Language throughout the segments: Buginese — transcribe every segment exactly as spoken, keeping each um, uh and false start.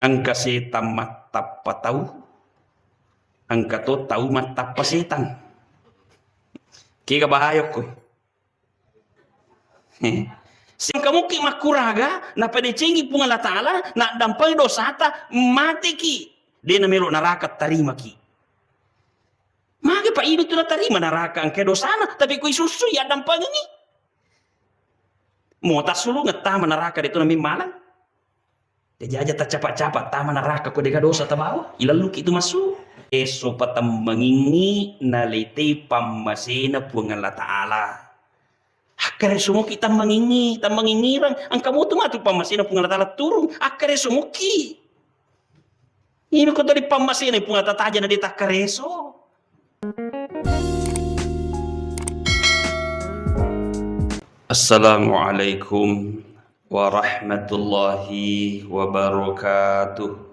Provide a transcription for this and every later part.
Engka setang mattappa tau, engka to tau mattappa setang. Kega bahaya ko. Eh. Sengka mukki makkuraga, napadecengi Puang Allah Ta'ala, naddampengi dosata, mateki. De namelo naraka tarimaki. Magi pa ibe tu natarima naraka engka dosana, tapi ku isussu ya dampengengi. Mo tassulung tama naraka de tu namimmalang. Jaji aja taccapa-capa tama naraka ko dega dosa tabawa, ilalluki tu massu. Esso patemmengingi naletei pammasena Puang Allah Ta'ala. Akkareso muki tammangingi, tammangingirang, engka mutu matu pammasena Puang Allah Ta'ala turung, akkareso muki. Ini ko tadi pammasena Puang Allah Ta'ala tajana de takkareso. Assalamualaikum warahmatullahi wabarakatuh.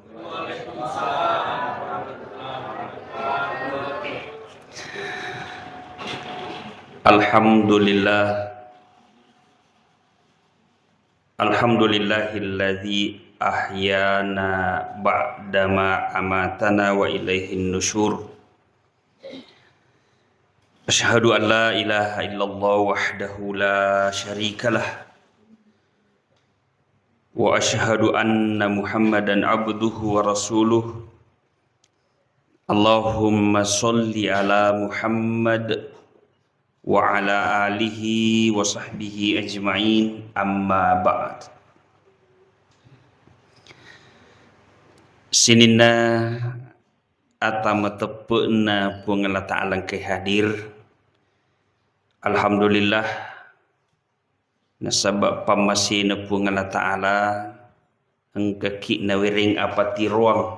Alhamdulillah. Alhamdulillahilladzi ahyana ba'dama amatana wa ilaihin nusyur. Asyhadu an la ilaha illallah wahdahu la syarikalah. Wa asyhadu anna Muhammadan abduhu wa rasuluh. Allahumma sholli ala Muhammad wa ala alihi wa sahbihi ajma'in, amma ba'd. Sininna ata mateppe'na Puang Allah Ta'ala engkai hadir. Alhamdulillah, nasaba pammasena Puang Allah Ta'ala engkaki nawereng apatiroang,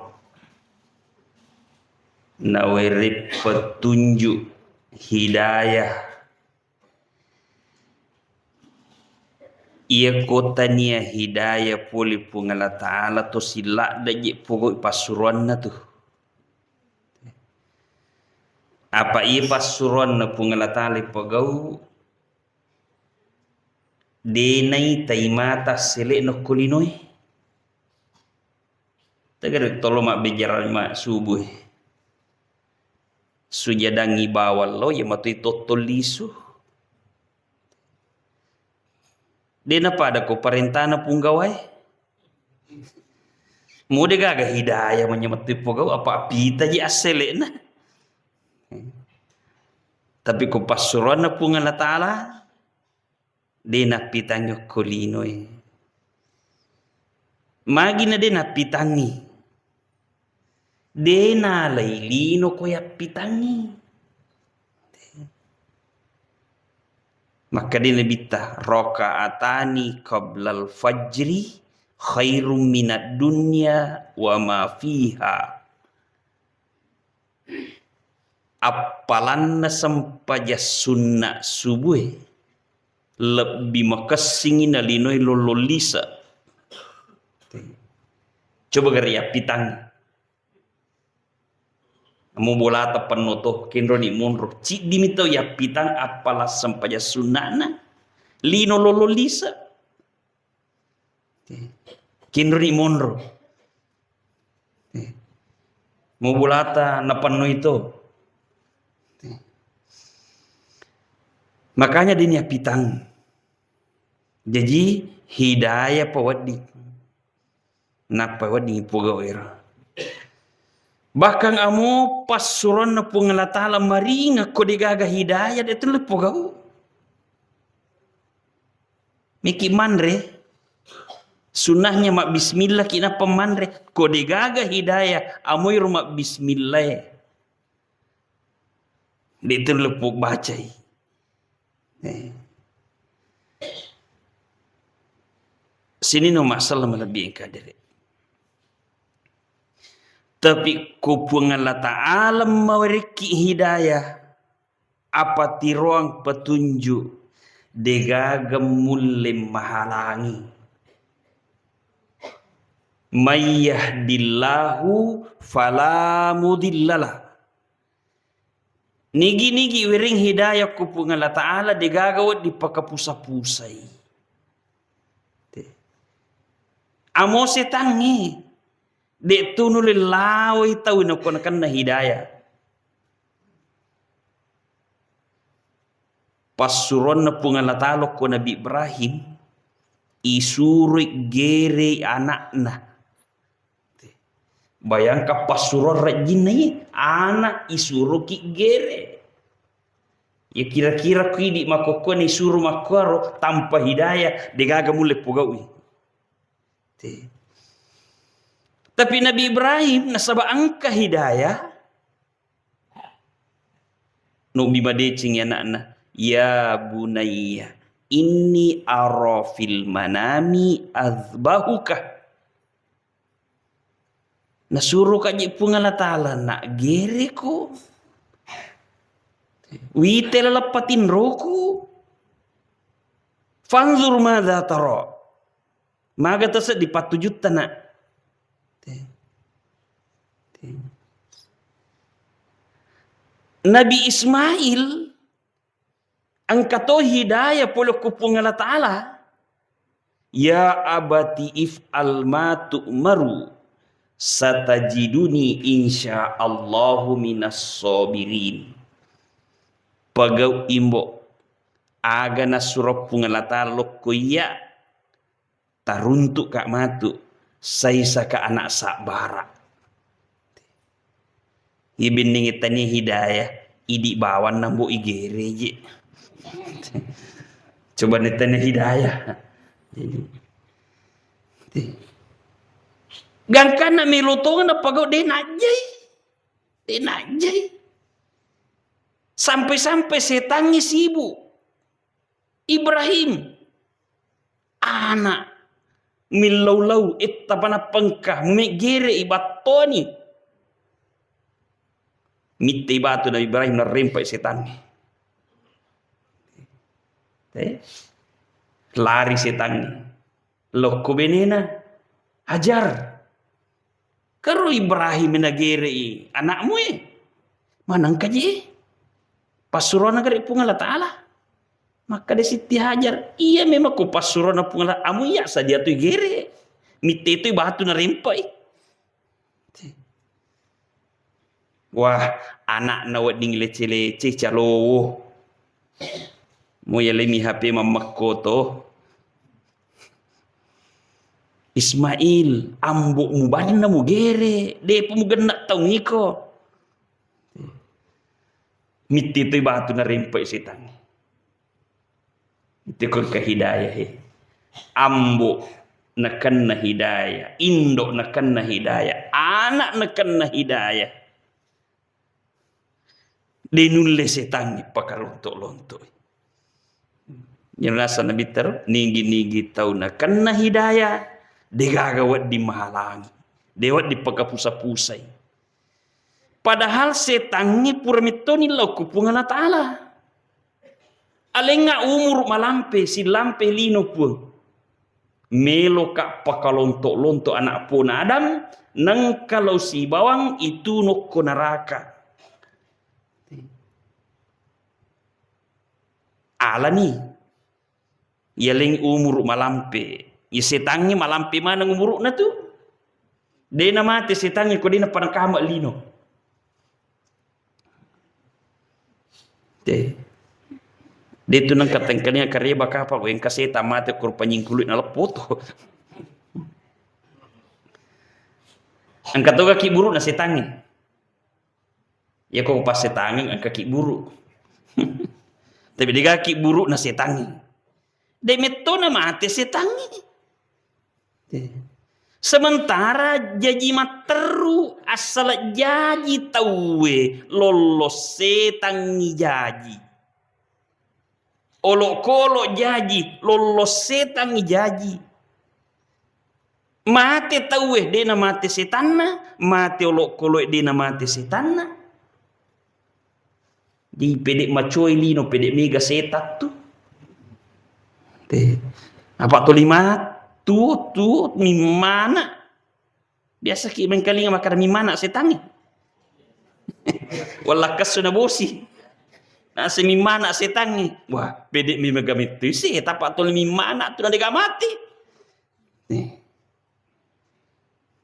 nawereng petunjuk, hidayah. Iya ko tania hidayah pole Puang Allah Ta'ala to siladda je pogau passuroanna tu. Apa iya passuroanna Puang Allah Ta'ala pogau, denai taimata sele'na ko linoe. Tegere tolo mabbejara ma subuh. Sujadangi bawang lo, iya matoi tottong lisu. De napada ko parentana punggawae. Mode gaga hidayah manyamettui pogau, apa pita ji assele'na. Tapi ko passuroanna Puang Allah Ta'ala, de nappitangngi okko linoe. Magi na de nappitangngi? De nalai lino ko yappitangngi. Makkeda Nabitta, "Rakaatani qablal fajri khairum minad dunya wa ma fiha." Appalanna sempajang sunna subue lebbi makessingi nalinoi lollong lise. Coba gari appitang. Mu bolata penno to, kenroni monro. Ciddimi tau yappitang appalang sempajang sunnana, lino lollong lise. Kinroni monro. Mu bolata napennoi to. Makanya dini appitang. Jaji hidayah pa wedding. Nappa wedding pogau ero. Bahkan amo passuroanna Puang Allah Ta'ala maringa ko degaga hidayah de tulle pogau. Miki manre, sunnahnya mabbismillah ki nappa manre. Ko degaga hidayah, amoiro mabbismillah e. De tulle pubacai. Eh. Sininna masalah malebbi engka dere. Tapi ko Puang Allah Ta'ala mawerekki hidayah, apatiroang petunjuk, degaga mulle mahalangi. May yahdillahu fala mudhillalah. Nigi-nigi wereng hidayah ku Puang Allah Ta'ala, degaga wedding pakapusa-pusai. Te. Amo setangnge. De' tu nulle lawoi tau nako nakenna hidayah. Passuronna Puang Allah Ta'ala ko Nabi Ibrahim, isuroi gerei ana'na. Bayangkan passuruan rajinna iye, anak isuroki gere. Ya kira-kira ku idi makkokkoe isuro makkuaro tanpa hidayah, degaga mulle pogau'i. Te. Tapi Nabi Ibrahim nasaba engka hidayah, nobbi madecengi anakna, "Ya bunayya, inni ara fil manami azbahuka." Nasuro kaji Puang Allah Ta'ala, nak gereko. Wite laleng patinroku. Fanzur madza tara. Maga taseddi pattujutta, nak. Te. Te. Nabi Ismail engka to hidayah pole ku Puang Allah Ta'ala. "Ya abati if'al ma tu'maru, satajiduni insyaallahu minas sabirin." Pagau imbo aga nasuro Puang Allah Ta'ala lokko iya, taruntu'ka matu, saisaka anak sabbara. Iye benningnge tania hidayah, idi bawang nambo igere je. Coba ne tania hidayah. Gangkanna melo tongenna pagau de najjai. De najjai. Sampai-sampai setangnge sibuk. Ibrahim, ana millau-lau, etta panappa engka, mumeggere i battoni. Mittei batu Nabi Ibrahim, narempai setangnge. Eh? Lari setangnge. Lokko benena, Hajar. Karo Ibrahim nagerei anakmu e. Manengka je. Passuroanna gare Puang Allah Ta'ala. Makkeda Siti Hajar, "Iya memang ko passuroanna Puang Allah, amu iya sadia tu igere. Mitte tu batu narempai." Wah, anakna wedding lece-lece calowo. Mo yalemi H P mammekko to. Ismail, ambo mubanna mugere, depa mugenna taung iko. Mitti toi batu narempai setangnge. Itu ko engka hidayah, he. Ambo nakenna hidayah, indo nakenna hidayah, anak nakenna hidayah. De nulle setangnge pakalonto-lonto. Yang rasa Nabi teru, nigi-nigi tau nakenna hidayah, degaga wedding mahalangi, de wedding pakapusa-pusai. Padahal setangnge pura mettoni lao ku Puang Allah Ta'ala. Alengnga umuru malampe, silampe lino Puang. Meloka pakalonto-lonto anak pona Adam, nengka lao sibawang itu nokko neraka. Alani. Yaleng umuru malampe. Ya setangnge malampe maneng umuru'na tu. De namate setangnge ko de napanakama lino. De. De tu nengka tengkalinga kareba kapang, wengka setang mate ko panyingkului naleppo to. Engka to gaki buru'na setangnge. Yako pas setangeng engka ki buru. Tapi dega ki buru'na setangnge. De mettona mate setangnge. Sementara jaji matteru, assala jaji tauwe, lollos setangngi jaji. Olokolo jaji, lollos setangngi jaji. Mate tauwe, de namate setanna, mate olokoloe, de namate setanna. Di pede macoi lino, pede mega setan tu. Te. Apa tolima tu, tu, mimmana. Biasa ki mengkalinga makkada mimmana setangnge. Wallakkesso na bosi. Nase mimmana setangnge. Wah, pede mi mega mettu setan, apa toli mimmana tu na dega mati. Nih.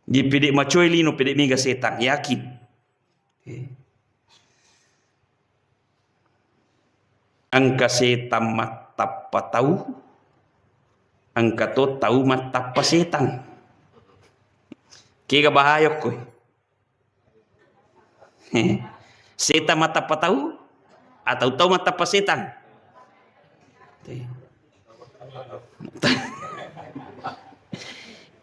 Jadi pede' macoe lino, pede' mega setang, yakin. Eh. Engka setang mattappa tau, engka to tau mattappa setang. Kega bahaya ko e? Setang mattappa tau atau tau mattappa setang?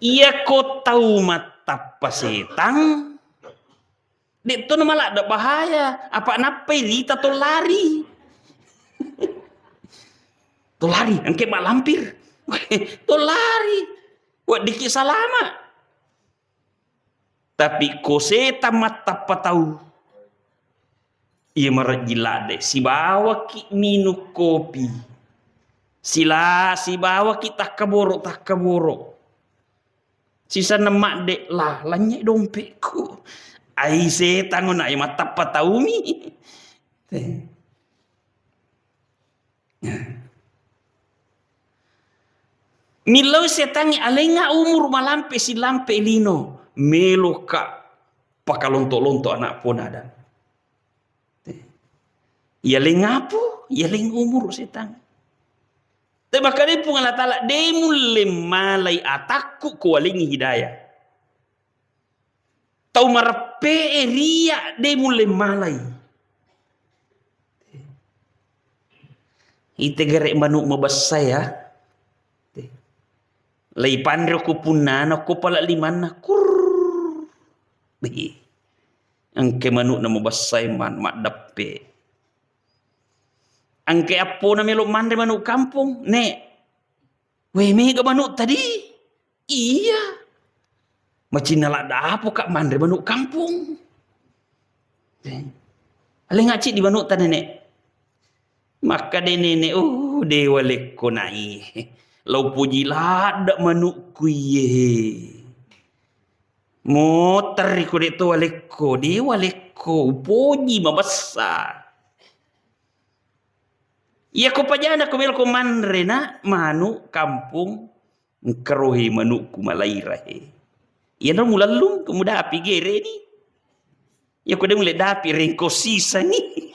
Iya ko tau mattappa setang, de' to namaladde' bahaya, apa nappai rita to lari. To lari, engke malampir. To lari. Weddikki salama. Tapi ko setang mattappa tau, iya marejjing ladde', sibawaki minung kopi. Sila-, sibawaki takkaboro-takkaboro. Sisenna madde', lah, lanynyai dompekku. Ai setang na, iya mattappa taumi. Eh. Millau setangnge, alengnga umuru malampe silampe lino, meloka pakalonto-lonto ana' pona Adam. Yaleng apo? Yaleng umuru setang. Tapi makkeda Puang Allah Taala, de' mulle malai atakku ko walengngi hidayah. Tau mareppe'e ria de' mulle malai. Ite gare' manu' mabessa ya. Laipanre ko punnana ko pala' limanna. Kurr. Bih. Engke manu'na mabessa e man-, maddeppe'. Engke appona melo' manre manu' kampong, Nek. Weh, mega manu' tadi? Iya. Macinna ladda' apo ka' manre manu' kampong? Eh. Alengnga ciddi manu' ta, Nenek? Makkeda Nenek, "Oh, de' walekko nai. Lau poji ladda' manu'ku iye. Moterri ko de' to walekko, de' walekko, upoji mabessa." Iya ko pajana ko melo' ko manre na' manu' kampong, engka ro he manu'ku malaira he. Iya na' mulellung, ko mudapi gereni. Iya ko de' mulle dapi, rengko sisangi.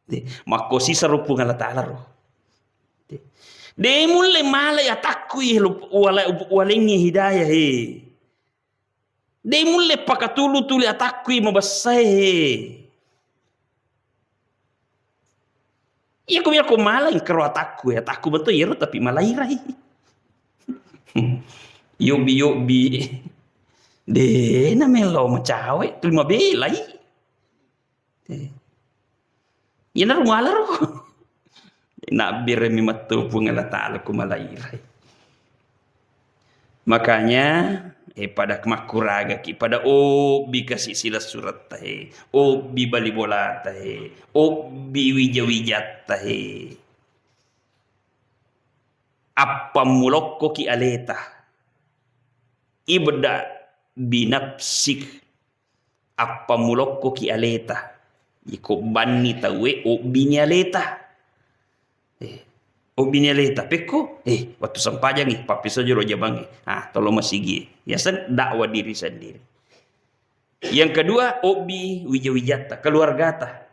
De', makko sisa ro Puang Allah Taala ro. De'. De' mulle malai atakku iye lo-, wala-, walengngi hidayah he. De' mulle pakatulu-tuli atakku iye mabessa he. Iya ko melo' ko malai engka ro atakku, atakku betul iyaro tapi malairai. Yobbi-yobbi. De' na melo' macawe', tuli mabelai. Eh. Iyanaro muala ro. Nabbiremi metto Puang Allah Taala ko malairai. Makanya, eh, pada makkuragaki, pada obbi kasi' silessuretta he, obbi bali bolata he, obbi wija-wijatta he. Appammulokkoki aleta. Ibda binafsik. Appammulokkoki aleta. Iko banni tauwe obbini aleta. Eh, obbini aleta. Pekko, eh, waktu sempajangi, pappiso jolo jamangi. Ah, tolo masigi. Yaseng dakwah diri sendiri. Yang kedua, obbi wija-wijatta, keluargata.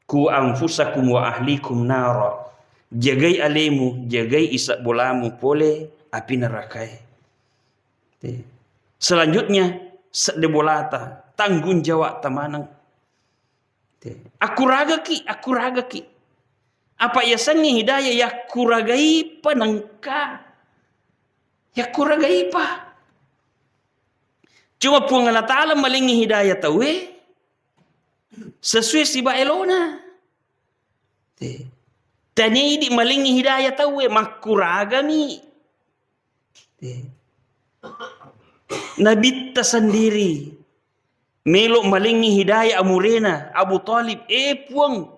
"Ku anfusakum wa ahlikum nara." Jagai alemu, jagai isab bolamu pole api nerakae. Eh. Selanjutnya, sedde bolata, tanggung jawabta maneng. Eh. Akkuragaki, akkuragaki. Apa yasengnge hidayah, yakkuragaipa nengka. Yakkuragaipa. Cuma Puang Allah Taala malengngi hidayah tauwe, sesuai siba elona. Eh. Tania idi malengngi hidayah tauwe, makkuragami. Eh. Nabitta sendiri melo malengngi hidayah amurena Abu Thalib, "Eh, Puang,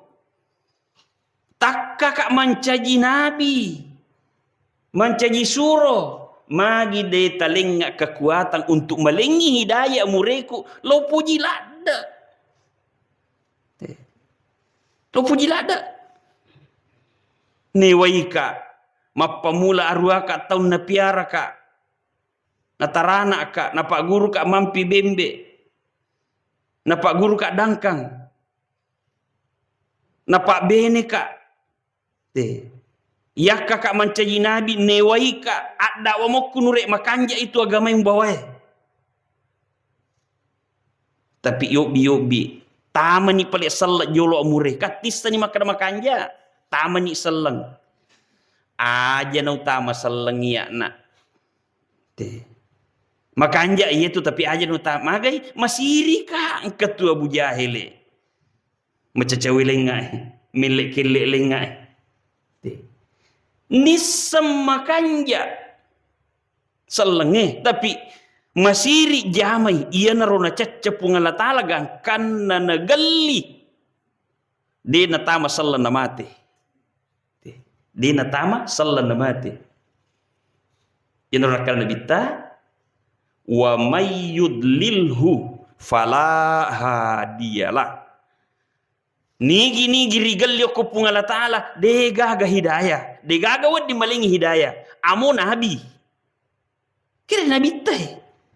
takkaka mancaji nabi, mancaji suro, magi de talengnga kekuatan untuk malengngi hidayah amureku, lo puji ladde." Eh. Lo puji ladde. Newaika, mappamula aruaka taunna piaraka. Atarana'ka, napagguruka mampi bembe, napagguruka dangkang, napabbeneka. Te. Yakkaka mancaji nabi, newaika, addawa mokku nure makanja itu agamai mbawae. Tapi yobbi-yobbi, tamani pale selleng jolo amure. Kattissani makkeda makanja, tamani selleng. Aja nautama selleng iyana. Te. Makanja iya tu, tapi aja nautama. Magai, masirika engka tu Abu Jahele. Macacawe lengngae, melle kelle lengngae. Te. Nisseng makanja sellengnge, tapi masiri jamai, iyanaro nacacca Puang Allah Ta'ala gangkanna nagelli. De natama selleng namate. De natama selleng namate. Iyana rakkal Nabitta, "Wa may yudlilhu fala hadiyalah." Nigi-nigi rigelli okko Puang Allah Ta'ala, de gaga hidayah, de gaga wedding malengi hidayah. Amo nabi. Kira nabitta e.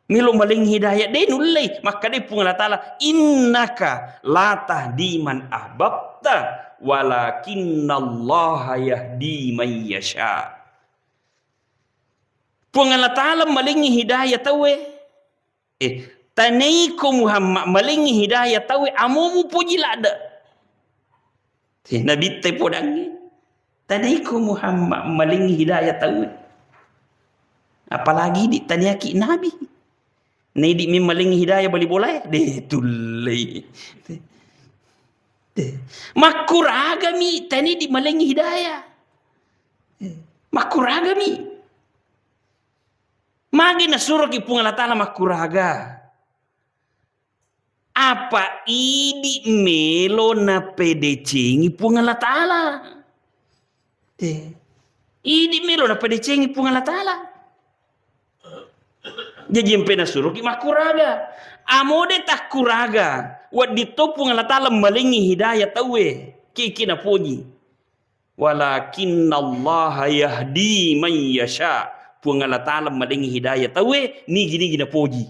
Melo malengi hidayah, de nullei. Makkeda Puang Allah Ta'ala, "Innaka la tahdi man ahbabta, walakinnallaha yahdi man yasha." Puang Allah Ta'ala malengi hidayah tauwe. Eh, taneiko Muhammad malengi hidayah tauwe, amo mupoji ladde. Eh, nabitta podangngi. Taneiko Muhammad malengi hidayah tauwe. Apalagi di taniaki nabi. Naidi mi malengi hidayah bali bolae, de tullei. De. Makkuragami tani di malengi hidayah. Makkuragami. Magi nasuroki Puang Allah Ta'ala makkuraga? Apa idi melo napedecengi Puang Allah Ta'ala? Eh, idi melo napedecengi Puang Allah Ta'ala. Jaji empe nasuroki makkuraga. Amode takkuraga, wedding to Puang Allah Ta'ala malengi hidayah tauwe. Kiki napoji. Walakinnallaha yahdi man yasha. Puang Allah Ta'ala malengi hidayah tauwe, nigi-nigi napoji.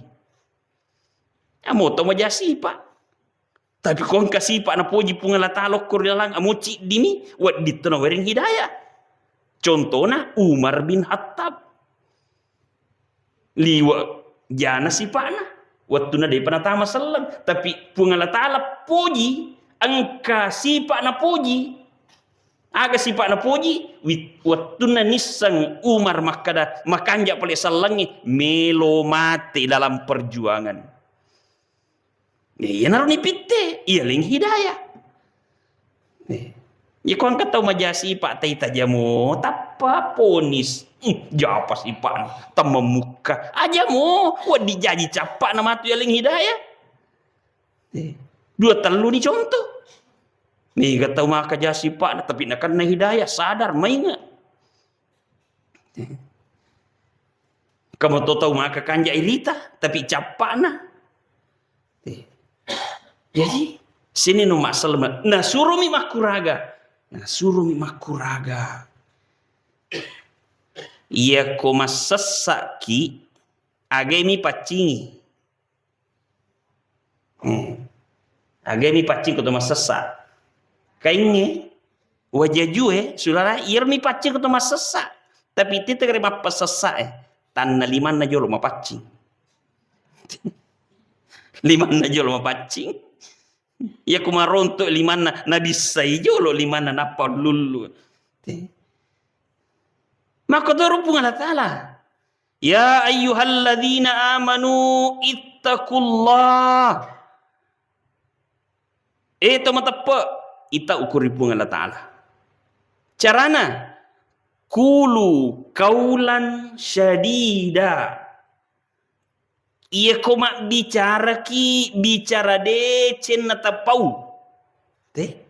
Amo tau maja sipa. Tapi ko engka sipa napoji Puang Allah Ta'ala okko ri lalang, amo ciddimi, wedding to nawereng hidayah. Contona Umar bin Khattab. Liwe' jana sipa'na. Wettunna de'pa natama selleng, tapi Puang Allah Ta'ala poji, engka sipa' napoji. Aga sipa' napoji? Wi-, wettunna nisseng Umar makkada, makanja' pale sellengnge, melo mate dalam perjuangan. Iyanaro nipitte, iyaleng hidayah. Eh, iko engka tau maja sipa' tai tajamo, tappa ponis. Hmm, japa sipa'na, temmemukka. Ajamo, wedding jaji cappa'na matu yaleng hidayah. Eh, dua tellu ni contoh. Mega tau maka ja sipa'na, tapi nakenna hidayah, sadar, mainge'. Engka moto tau maka kanja' irita, tapi cappa'na. Eh. Jadi, sini no masalah, nasuromi makkuraga. Nasuromi makkuraga. Iyako massessa'ki, agai mi paccingi. Hmm. Agai mi paccing ko to massessa'. Kaingnge, wajajue, sulara, iyaro mi paccing ko to massessa'. Tapi tite kare mappasessa', eh. Tanna limanna jolo mapaccing. Limanna jolo mapaccing. Iya ku maronto limanna, nabissai jolo limanna nappa lullu. Makkotoro Puang Allah Ta'ala. Ya ayyuhalladzina amanu ittaqullah. Eh, to mateppe', ita ukuri Puang Allah Ta'ala. Carana, kulu kaulan syadida. Iya ko mabbicaraki, bicara deceng natapau. Te?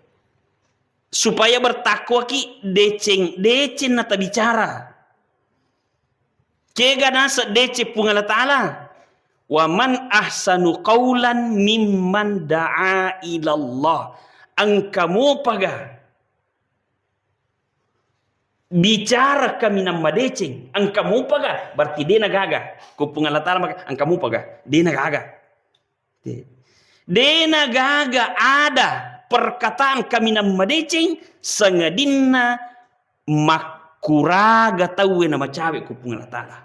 Supaya bertakwaki, deceng-deceng natabicara. Kega naseng deceng Puang Allah Ta'ala? Wa man ahsanu qaulan mimman da'a ilallah. Engka mopaga? bicara kaminang madeceng, engka mupaga, berarti de' nagaga. Ko Puang Allah Ta'ala maka, engka mupaga, de' nagaga. De'. De' nagaga ada perkataan kaminang madeceng, sangadinna makkuraga tauwe namacawe ko Puang Allah Ta'ala.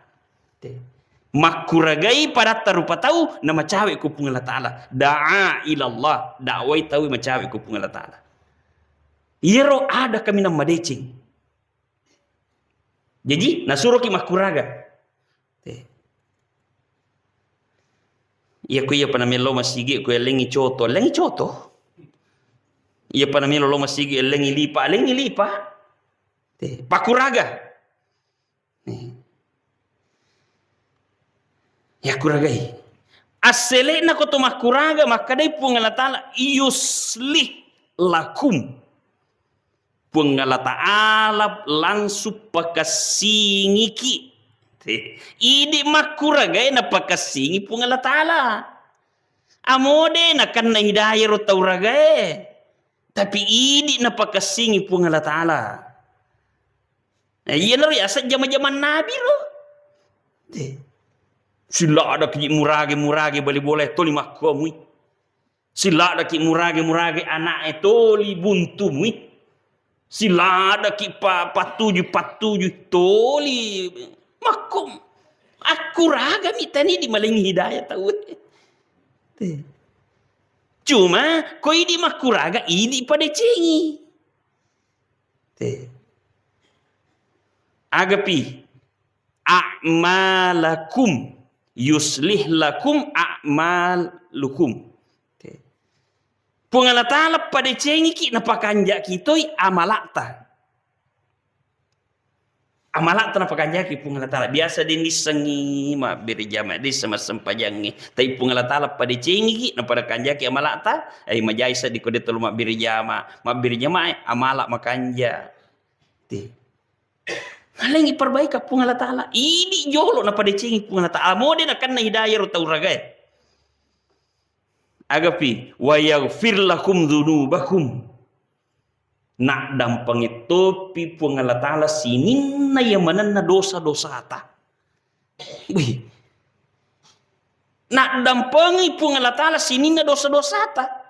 De'. Makkuragai padatta rupa tau namacawe ko Puang Allah Ta'ala. Da'a ilallah, dakwai tauwe macawe ko Puang Allah Ta'ala. Iyaro ada kaminang madeceng. Jaji, nasuroki makkuraga. Eh. Iya ku iya pana melo masigi ku ellengi coto, ellengi coto. Iya pana melo lo masigi ellengi lipa, ellengi lipa. Eh, pakkuraga. Eh. Yakkuragai. Assele'na ko to makkuraga, makkadai Puang Allah Ta'ala, "Yuslih lakum." Puang Allah Ta'ala langsung pakessingiki. Te, idi makkuragai napakessingi Puang Allah Ta'ala. Amode nakenna hidayah ro tau ragae. Tapi idi napakessingi Puang Allah Ta'ala. Nah, iyanaro yaseng jama-jaman Nabi ro. Te. Siladaki murage-murage bali bola toli makkuamui. Siladaki murage-murage ana'e toli buntumui. Siladaki pa-, pattuju-pattuju toli. Makkum. Akkuragami tani di malengi hidayah tau. Te. Cuma ko idi makkuraga idi padecengi. Te. Agapi a'malakum, yuslih lakum a'malukum. Te. Puang Allah Ta'ala padecengiki napakanjaki toi amala'ta. Amala'ta napakanjaki Puang Allah Ta'ala. Biasa de nissengi mabbere jama, de sema sempajangi. Tapi Puang Allah Ta'ala padecengiki napada kanjaki amala'ta, ai majai seddi ko de tolo mabbere jama. Mabbere jama, eh, amala makanja. Te. Malengi perbaika Puang Allah Ta'ala. Idi jolo napadecengi Puang Allah Ta'ala. Mode nakenna hidayah ro tau ragae. Agapi, "Wa yaghfir lakum dzunubakum." Naddampengi topi Puang Allah Ta'ala sininna iya manenna dosa-dosata. Wih. Naddampengi Puang Allah Ta'ala sininna dosa-dosata.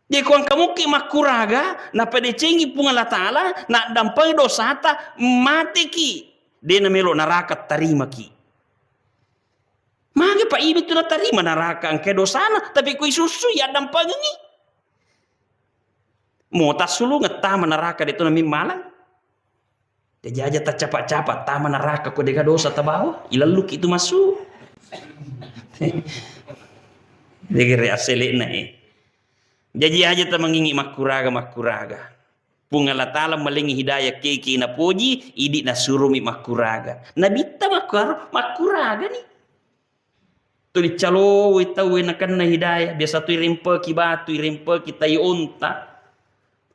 Jadi ko engka mukki makkuraga, napadecengi Puang Allah Ta'ala, naddampengi dosata, mateki. De namelo naraka tarimaki. Magi pa ibi tu natarima naraka engka dosana, tapi ko isussui yaddampengengi. Mo tassulungeng tama naraka de tu namimmalang. Jaji aja taccapa-capa tama naraka ko dega dosa tabawa, ilalluki tu massu. Degere assele'na e. Jaji aja tamangingi makkuraga-makkuraga. Puang Allah Ta'ala malengi hidayah keke napoji, idi nasuromi makkuraga. Nabitta makkuro, makkuragani. Tuli calowoi tauwe nakenna hidayah, biasa tu irempeki batu, irempeki tai onta.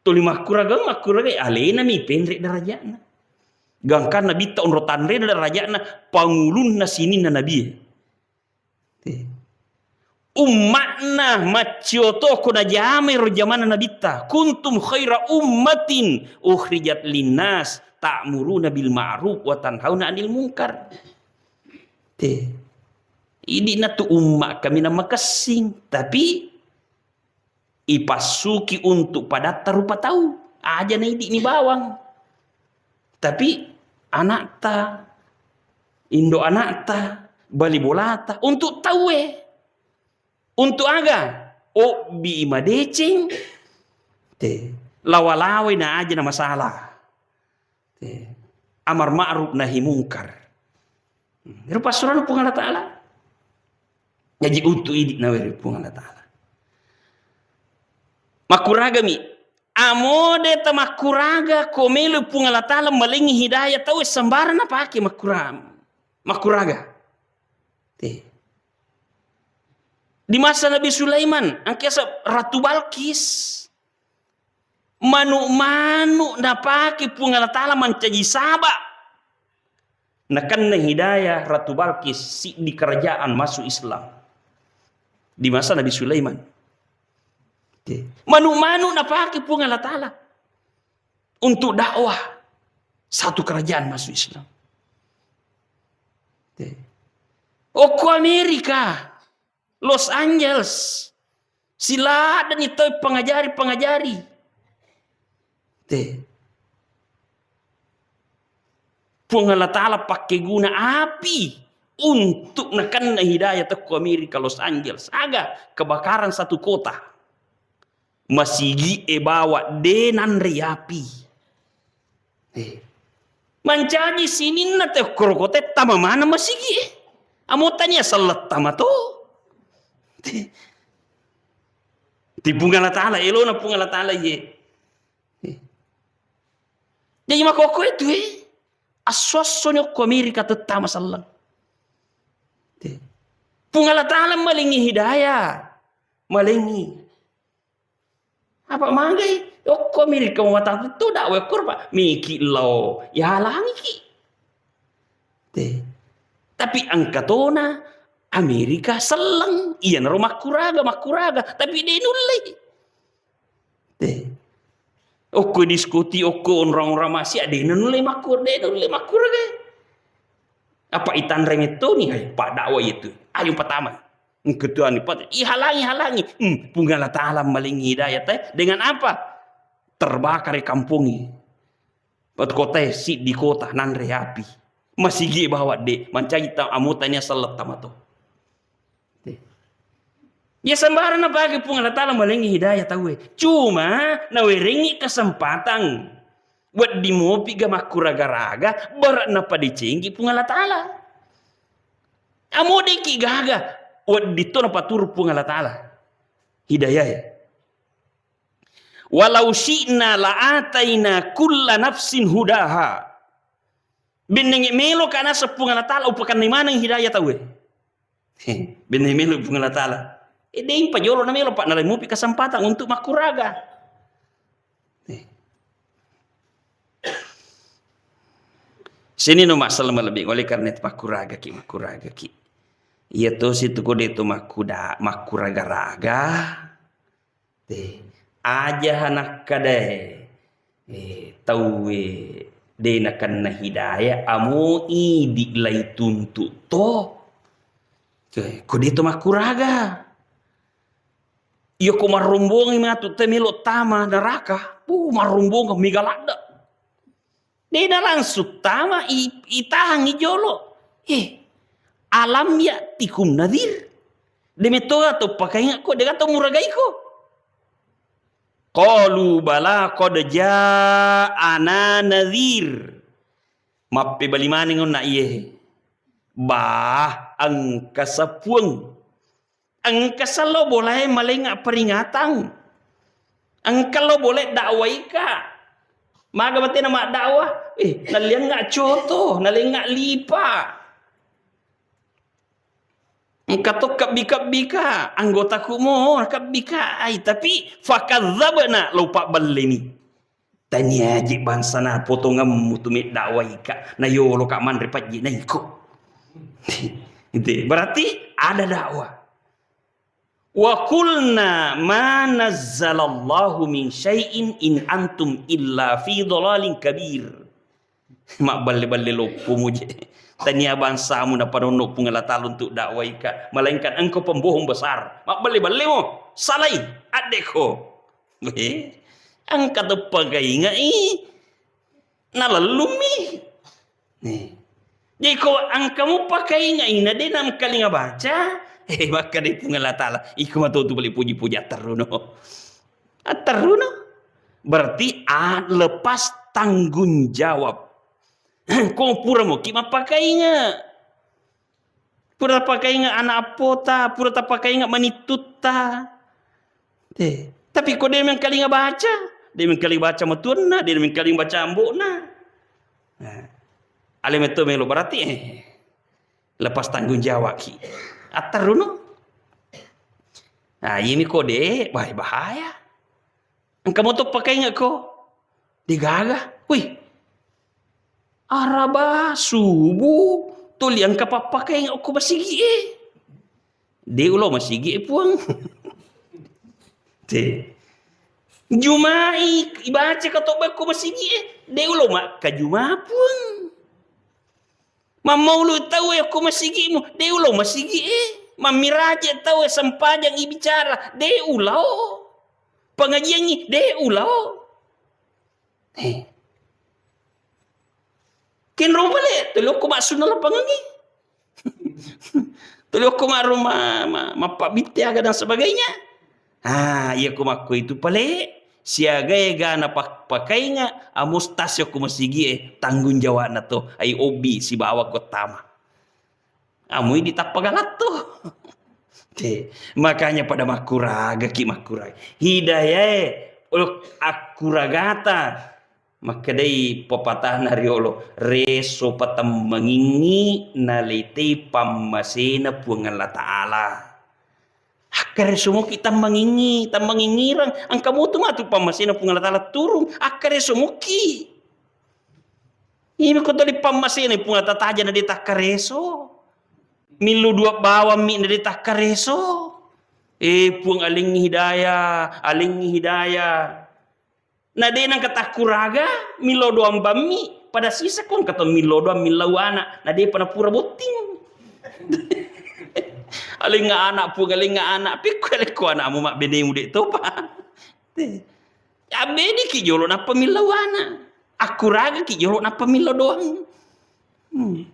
Tuli makkuraga, makkuraga, alenami penre darajatna. Gangkanna bitta onro tanrena darajatna, pangulunna sininna nabie. Te. Umma'na maccio to ko najamai ro jamanna nabitta. Kuntum khaira ummatin ukhrijat linnas ta'muruna bil ma'ruf wa tanhauna 'anil munkar. Te. Idi natu umma kaminang makessing, tapi ipassuki untuk padatta rupa tau. Aja na idi ni bawang. Tapi anakta, indo anakta, bali bolata, untuk tauwe. Untuk aga? Obbi madeceng, te, lawa-lawai na aja na masalah. Te, amar ma'ruf nahi mungkar. Hmm, ero passurana Puang Allah Ta'ala. Jaji untu idi naweri Puang Allah Ta'ala. Makkuragami, amode tamakkuraga, ko melo Puang Allah Ta'ala malengi hidayah tau, sembarang napake makkura-, makkuraga. Te. Di masa Nabi Sulaiman, angkasa Ratu Balkis. Manu-manu napake Puang Allah Ta'ala mancaji saba. Nakenna hidayah Ratu Balkis, siddi kerajaan masuk Islam. Di masa Nabi Sulaiman. Oke. Manu-manu napake Puang Allah Ta'ala. untuk dakwah satu kerajaan masuk Islam. Te. Okko Amerika, Los Angeles, siladdani tau pangajari-pangajari. Te. Puang Allah Ta'ala pakkeguna api untuk nakenna hidayah tekko Amerika Los Angeles. Aga kebakaran satu kota. Masigi e bawa de nanre api. Eh. Mancaji sininna te koro kota tama mana masigi e. Amota nia selletta mato. Te. Ti Puang Allah Ta'ala, elona Puang Allah Ta'ala ye. Eh. Jadi makokko itu eh. Asso-assoni okko Amerika tettama selleng. Te. Puang Allah Ta'ala malengi hidayah. Malengi. Apa magai? Okko Amerika matang tu dakwah okko, Pak. Miki lao. Ya halangiki. Te. Tapi engka tona Amerika selleng. Iyanaro makkuraga, makkuraga. Tapi de nullei. Te. Okko diskuti, okko onrang-onrang masiak, de nulle makkur-, de nulle makkuraga. Apa itanre mettoni, hai, paddakwai itu. Ayo pertama. Engketuani pat, ihalangi, halangi. Hmm, Puang Allah Ta'ala malengi hidayah te. Dengan apa? Terbakar kampongi. Pat kotae siddi kota nanre api. Masigi bawa de, mancaji ta amota nia selletta mato. Ya sembarang napake Puang Allah Ta'ala malengi hidayah tauwe. Cuma nawerengi kesempatan. Wedding mopi ga makkuraga-raga, bara napadecenggi Puang Allah Ta'ala. Amodeki gaga, wedding to napaturu Puang Allah Ta'ala. Hidayah ya. Walau syi'na la'ataina kulla nafsin hudaha. Bennengnge melo ka naseng Puang Allah Ta'ala upakannai maneng hidayah tauwe. Bennengnge melo Puang Allah Ta'ala. E, deng pajolo na melo, Pak, nalai mupi kesempatan untuk makkuraga. Eh. Sini no masalah lebih, oleh karena itu makkuraga ki, makkuraga ki. Iya to situ kode to makkuda-, makkuraga-raga. Te, aja nakkadae, eh, tauwe de nakenna hidayah, amo idi laituntu to. Te, ko de to makkuraga. Iya ko marrombongi matu te melo tama neraka. Uh, marrombong mega ladde. De na langsung tama, i-, itahangi jolo. Eh, alam ya'tikum nadhir. De metto to pakaingakko, de gato muragaiko. Qalu bala qad ja'ana nadhir. Mappebali maneng onna iye. Bah, engka sapuang. Engka sello bolae malenga peringatan. Engka lo bole dakwaika. Maga batena maddakwah? Eh, nalenga coto, nalenga lipa. Engka to kebbi-kebbika, anggotaku mo kebbikai, tapi fakadzabna, lo pabbelleni. Tania je bangsana potongemmu tu meddakwaika, na yoloka manre pajji naiko. Itu berarti ada dakwah. Wa qulna ma nazzalallahu min syai'in in antum illa fi dhalalin kabir. Mabballe-balle loppo muje. Tania bangsamu napanonno Puang Allah Ta'ala untuk dakwaika, melainkan engkau pembohong besar. Mabballe-balle mo, salai, addeko. Eh, engka to pakaingai, nalellummi. Nih. Jadi ko engka mupakaingai na de namkalinga baca, eh, makkeda Puang Allah Ta'ala, iko matotu bali puji-puji, atteruno. Atteruno. Berarti, ah, lepas tanggung jawab. Ko pura moki mappakainga. Pura tapakainga ana appota, pura tapakainga manittutta. Eh, tapi ko de mengkalinga baca, de mengkalinga baca matuanna, de mengkalinga baca ambokna. Nah, ale metto melo berarti, eh, lepas tanggung jawab ki. Atteruno. Nah, ini ko de, wah, bahaya. Engka moto pakaingekko. Degaga. Wih. Araba subuh tuli engka pappakaingekko masigi e. De ulo masigi e, Puang. Te. Jumai, ibaca katobba ko masigi e, de ulo makkajuma puang. Mammaulu tau e ko masigimu, de ulo masigi e. Mammiraje tau e sempajang ibicara, de ulao. Pengajiangi, de ulao. Eh. Kenro pale, tuli okko massunna lapangengngi. Tuli okko maru ma-, ma-, mappabbitte aga dan sebagainya. Ah, iya ko makko itu pale, siaga ega na pak-, pakainga, amus tas okko masigi e, tanggung jawabna to, ai obbi sibawa ko tama. Amui ditappa galatto. Te, makanya pada makkuraga ki makkuraga. Hidayah e, akkuragata. Makkedai pepatahna riolo, reso patemmengingngi naleitei pammasena Puang Allah Ta'ala. Akkareso moki tammengingngi, tammenginngirang, engka motu matu pammasena Puang Allah Ta'ala turung, akkareso moki. Ini ko tuli pammasena Puang Allah Ta'ala taja na de takkareso. Millo dua bawammi na de takkareso. Eh, Puang alengngi hidayah, alengngi hidayah. Na de nengka takkuraga, millo doang bammi, pada sisa ko engka to millo doang millau anak, na depa napura botting. Alengnga anak, Puang, alengnga anak, pikku alekko anakmu mabbenemu de topa. Te. Abbediki jolo nappa millau anak. Akkuragaki jolo nappa millau doang. Hmm.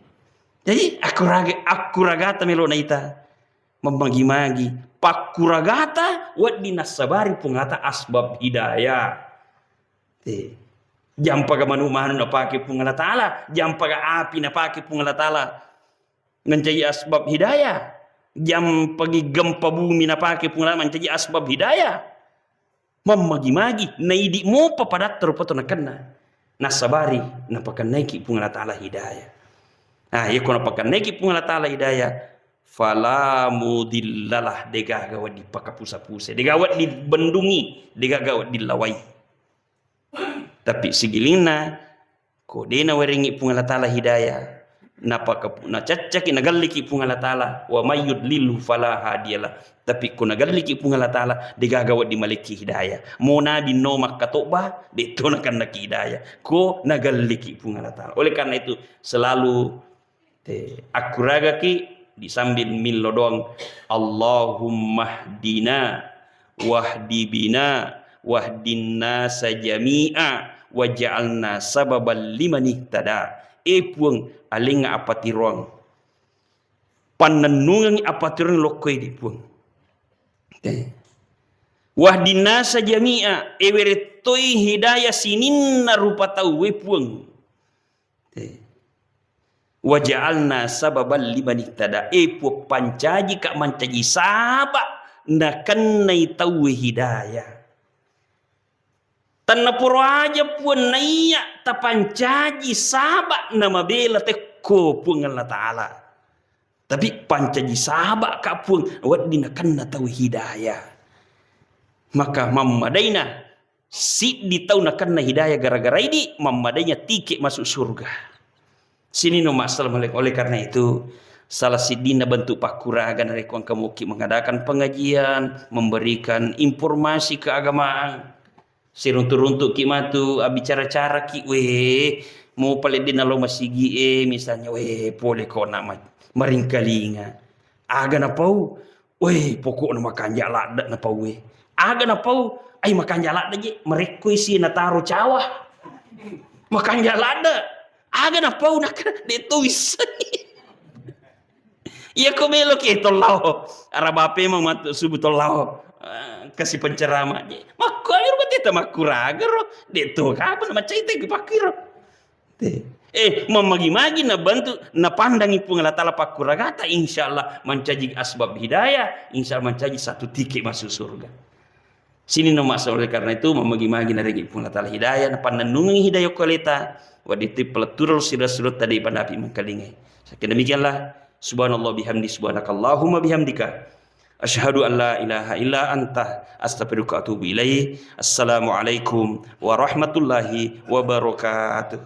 Jadi akkuraga, akkuragata melo naita. Mammagi-magi, pakkuragata wedding nassabari Puang Allah Ta'ala asbab hidayah. Eh, jampaga manu-manu napake Puang Allah Ta'ala, jampaga api napake Puang Allah Ta'ala mancaji asbab hidayah, jampagi gempa bumi napake Puang Allah mancaji asbab hidayah. Mammagi-magi, naidi mopa padatta rupa to nakenna. Nassabari, napakennaiki Puang Allah Ta'ala hidayah. Nah, iya ko napakennaiki Puang Allah Ta'ala hidayah, fala mudillalah, degaga wedding pakapusa-pusa, degaga wedding bendungi, degaga wedding lawai. Tapi sigilinna, ko de nawerengngi Puang Allah Ta'ala hidayah, napaka-, nacaccaki, nagalliki Puang Allah Ta'ala, wa may yudlilhu fala hadiyalah. Tapi ko nagalliki Puang Allah Ta'ala, degaga wedding malekki hidayah. Mo nabi no makkatobba, de to nakennaki hidayah. Ko nagalliki Puang Allah Ta'ala. Oleh karena itu, selalu te, akkuragaki di sambil millo doang, Allahummahdina wahdi bina wahdin nasa jami'a waj'alna sababan liman ihtada. Eh Puang, alengnga apatiroang. Pannennungengngi apatiroang lokkoe di Puang. Te. Wahdin nasa jami'a, ewerettoi hidayah sininna rupa tauwe Puang. Eh. Waja'alna sababan liman ihtada. Eh, Puang, pancajika mancaji saba nakennai tauwe hidayah. Tennaporo aja, Puang, naiya tapancaji saba namabela tekko Puang Allah Ta'ala. Tapi pancaji saba ka, Puang, wedding nakenna tauwe hidayah. Maka mammadaina siddi tau nakenna hidayah gara-gara idi, mammadaina tiket masuk surga. Sininna umma, assalamualaikum. Oleh karena itu, salah siddinna bentuk pakkuraga narekko engka muki mengadakan pengajian, memberikan informasi keagamaan. Siruntu-runtuki matu, abbicara-caraki, weh, mo pale de nalo masigi e, misalnya, weh, pole ko na ma-, maringkalinga. Aga napau, weh, pokokna makanja ladde napau e. Aga napau, ai makanja ladde je, marekko isi nataro cawa. Makanja ladde. Aga napau nak-, de to wissengi. Iya ko meloki tollao. Ara bape memang matu subuh tollao. Eh, kasi penceramah. Makko ayo berarti ta makkuraga ro. De to kapan macai te pakkiro. Te. Eh, mammagi-magi nabantu, napandangi Puang Allah Ta'ala pakkuragata, insya Allah mancaji asbab hidayah, insya Allah mancaji satu tiket masuk surga. Sininna umma, oleh karena itu, mammagi-magi narekki Puang Allah Ta'ala hidayah, napannennungengi hidayah ko aleta, wedding tu palettureng sira-sirata de panapi mengkalingai. Saking demikianlah, subhanallah bihamdi, subhanakallahumma bihamdika. Asyhadu an la ilaha illa anta, astaghfiruka wa atubu ilaik. Assalamualaikum warahmatullahi wabarakatuh.